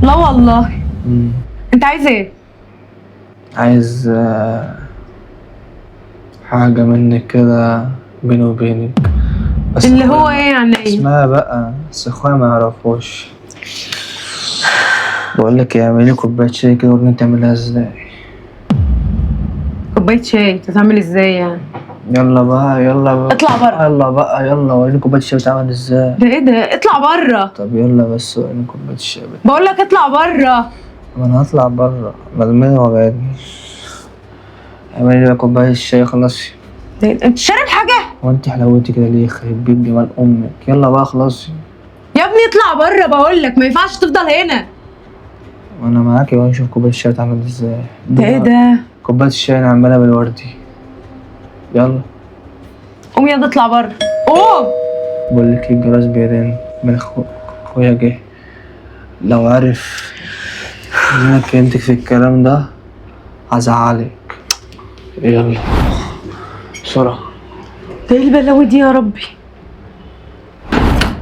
لا والله. مم. انت عايز ايه؟ عايز حاجة منك كده بيني وبينك. بس اللي هو أخويا ايه يعني؟ اسمها بقى، بس اخويا ما يعرفوش. بقول لك ايه، اعملي كوباية شاي كده وريني تعملها ازاي. كوباية شاي تتعمل ازاي يعني؟ يلا بقى يلا بقى. اطلع بره. يلا بقى يلا وريني كوباية الشاي بتتعمل ازاي. ده ايه ده؟ اطلع بره. طب يلا بس وريني كوباية الشاي. بقول لك اطلع بره. ما انا هطلع بره، ما دماغي وجعتني. اعملي بقى كوباية الشاي خلاص. ده إيه؟ انت شارب حاجة؟ هو انت حلاوتي كده ليه؟ يخرب بيت جمال امك. يلا بقى خلاص. يا ابني اطلع بره بقول لك، ما ينفعش تفضل هنا. وانا معاكي بقى نشوف كوباية الشاي بتتعمل ازاي. ده ايه ده؟ كوباية الشاي نعملها بالوردي. يلا قوم يلا اطلع بره. قوم. بقول لك الجرس بيرن من اخويا جه. لو عرف ان انا كلمتك في الكلام ده هزعلك. يلا بسرعة. ده ايه البلاوي دي يا ربي؟